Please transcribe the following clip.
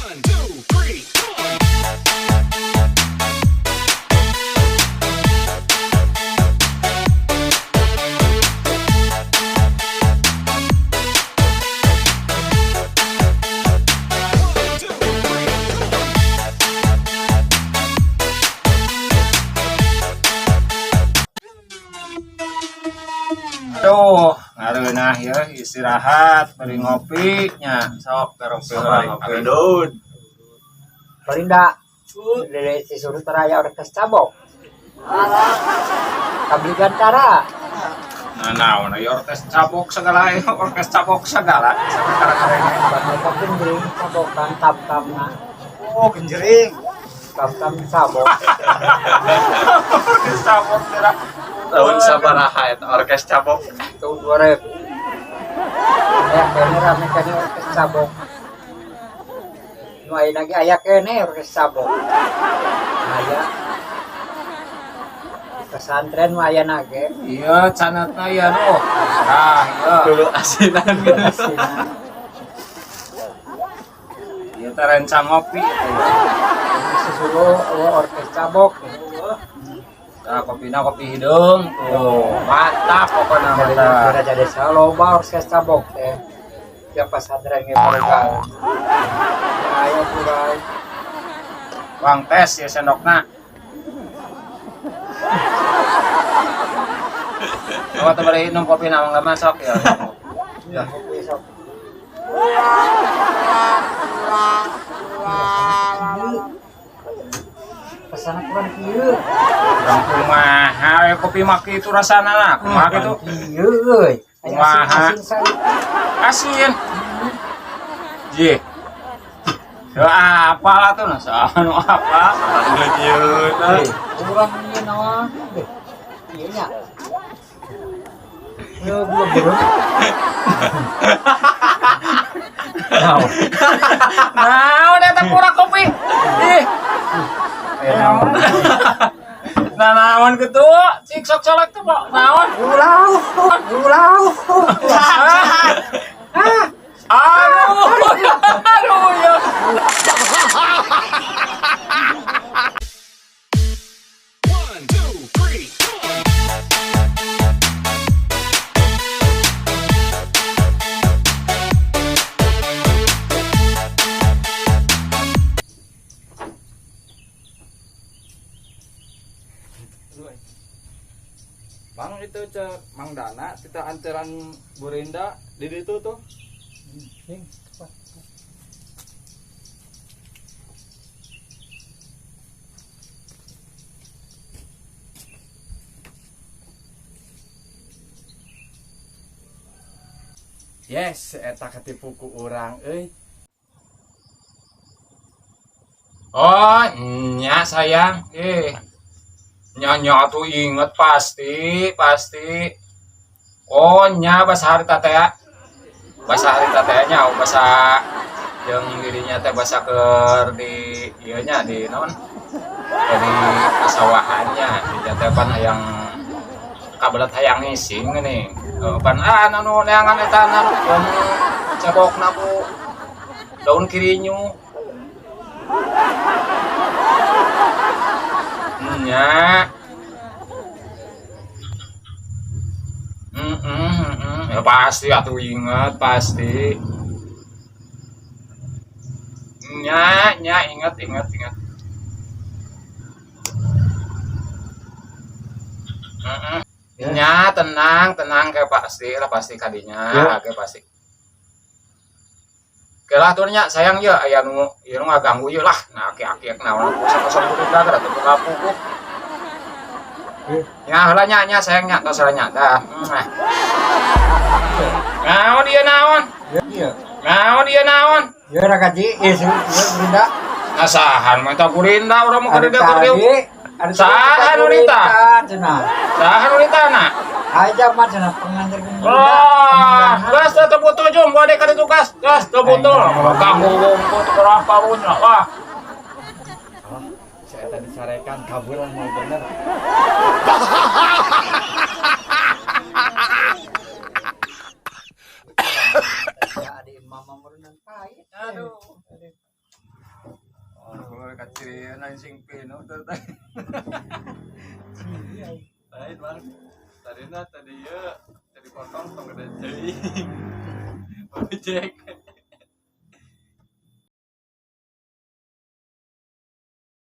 1, 2, 3, 4. 1, 2, 3, 4. Aduh, ngareunah ya istirahat, bari ngopi nya. Sok garopi heula ngopi. Aduh. Palinda dari si surut raya orkes cabok. Kabeli gantara. Nah, naon aya orkes cabok segala aya orkes cabok segala. Sakara-karene. Mereka genjering cabokan tam-tamna. Oh, genjering. Tam-tam cabok. Orkes cabok teh. Tahun sabaraha eta orkes cabok? Tahun 2000. Aya kene rame kene orkes cabok. Nu aya lagi aya kene orkes cabok. Aya. Pesantren mah aya nage. Iya, canatna ya nu. Nah, iya. Dulu asinan gitu. Asinan. Ieu teh rencang ngopi eta ya. Susuruh orkes cabok. Nah, kopina kopi hideung tuh. Mantap pokokna mantap. Dari desa loba orkes cabok teh. Tiap pesantren ge boga. Aya burai. Bang tes ya sendokna. Oh, teu bari minum kopi na mangga masuk ya. Ya, kopi sok. Pesana kurang kieu. Kurang kumaha we kopi mah kitu rasana lah. Kumaha kitu? Kieu euy. Kumaha? Asin saeutik. Asin. Jih. Ya apa lah tuh nah, anu apa? Aduh kieu. Kurang ieu naon? Ieu nya. Ieu belum belum. Naon? Naon eta kurang kopi? Ih. Naon? Nah, naon kitu? Cik sok colek tuh, Pak. Naon? Ulah, ulah. Aduh. Aduh ya. 1, 2, 3, 4. Bang itu cek Mang Dana kita anteran Burinda di ditu tuh. Yes, eta ketipu ku urang euy. Oh, nya sayang. Eh. Nya nya tuh inget pasti, pasti. Oh, nya bahasa harita teh ya. Bahasa harita teh nya bahasa jeung dirinya teh bahasa keur di ieu nya di naon? Di pasawahannya di teh pan hayang kabelet hayang ngising geuning. Pan anu neangan eta anu jeung cebokna ku daun kirinyu. Nya. Ya pasti atuh inget pasti. Nya, nya inget inget inget. Nya tenang tenang kayak pasti lah pasti kadinya Ya. kayak pasti. Oke lah tuh nya sayang ya aya nu ieu nu ngaganggu ieu lah. Nah aki-aki naon kosong-kosong kudu gara teu buka puguh. Ya heula nya nya sayang nya tos heula nya dah. Nah. Naon ieu naon? Iya. Naon ieu naon? Ieu rakaji, ieu ieu Burinda. Nah sahan mah eta Burinda urang mah Ari keur dieu keur dieu. tadi, ari Saha nu nita? Cenah. Saha nu nitana? Aja mah cenah pengantar Burinda. Wah, gas teu butuh jung, gua dek ka gas. Gas teu butuh. Ganggu wungkul teu berapa punya. Wah. Saya tadi dicarekan kabur lah mau bener. Ya ada mama merenang pahit. Aduh. Oh, kacirian lain sing pino teh. Lain, Bang. Tadi na tadi ya tadi potong tong gede ceuing. Ojek.